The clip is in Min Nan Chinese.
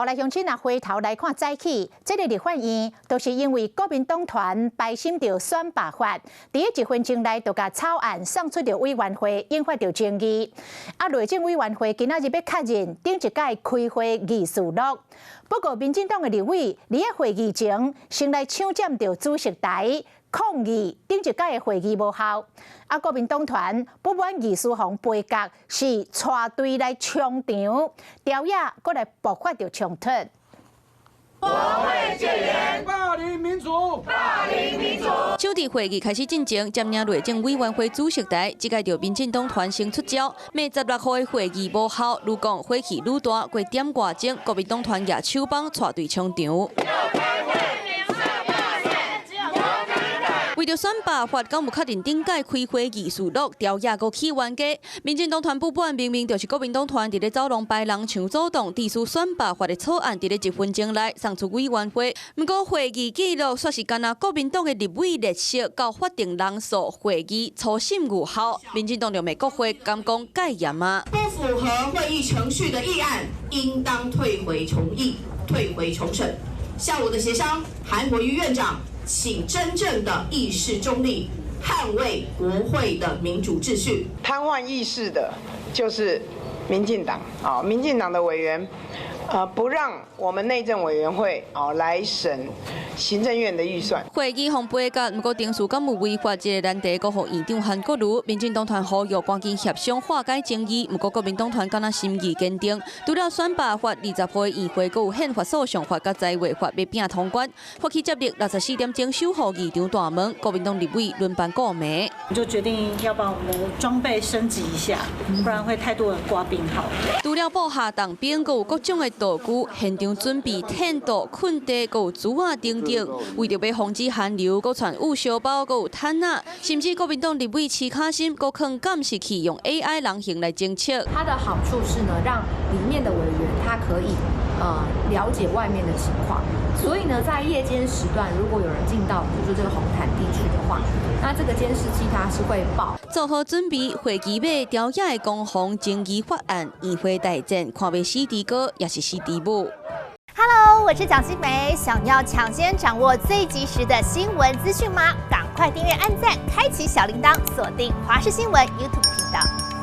好來，鄉親啊，回頭來看早起，這个立法院都是因為國民黨團排審著選罷法，佇一分鐘內就共草案送出著委員會，引發著爭議。啊，內政委員會今仔日欲確認頂一屆開會議事錄，不過民進黨的立委佇咧會議前先來搶佔著主席台，抗議頂一屆的會議無效。啊，國民黨團不滿議事予杯葛，是帶隊來衝場，朝野閣來爆發著衝突。國會戒嚴，霸凌民主，霸凌民主。首佇會議開始進前，佔領內政委員會主席台，這屆著民進黨團先出招，罵16號的會議無效，愈講火氣愈大，過點外鐘，國民黨團舉手枋帶隊衝場。為著選罷法，敢有確認頂屆開會議事錄，朝野閣起冤家。民進黨團不滿，明明就是國民黨團佇咧走廊排人牆阻擋，致使選罷法的草案佇咧一分鐘內送出委員會。毋過會議記錄煞是干焦國民黨的立委列席到法定人數，會議初審有效。民進黨就罵國會敢講戒嚴啊！不符合會議程序的議案，應當退回重議、退回重審。下午的協商，韓國瑜院長，請真正的議事中立，捍衛國會的民主秩序。癱瘓議事的，就是民進黨啊，民進黨的委員，不讓我們內政委員會啊來審行政院的預算。會議予杯葛，毋過程序敢有違法，這个難題閣予院長韓國瑜。民進黨團呼籲趕緊協商化解爭議，毋過國民黨團敢若心意堅定。除了選罷法，20號的院會閣有憲法訴訟法佮財劃法欲拼通關。發起接力64點鐘守護議場大門，國民黨立委輪班顧暝。就決定要把我們的裝備升級一下，不然會太多人掛病號。除了部下重兵，閣有各種的道具，現場準備天道、困地，閣有珠仔等等。為著欲防止寒流，閣傳有燒包，閣有毯仔，甚至國民黨立委徐卡心閣囥監視器，用 AI 人形來偵測。它的好處是呢，讓裡面的委員他可以了解外面的情況，所以呢，在夜間時段，如果有人進到比如說這個紅毯地區的話，那這個監視器它是會報。做好準備，會期尾朝野的攻防爭議法案，議會大戰，看欲死豬哥，抑是死豬母。 Hello，我是蔣新梅，想要搶先掌握最及時的新聞資訊嗎？趕快訂閱、按讚、開啟小鈴鐺，鎖定華視新聞 YouTube 頻道。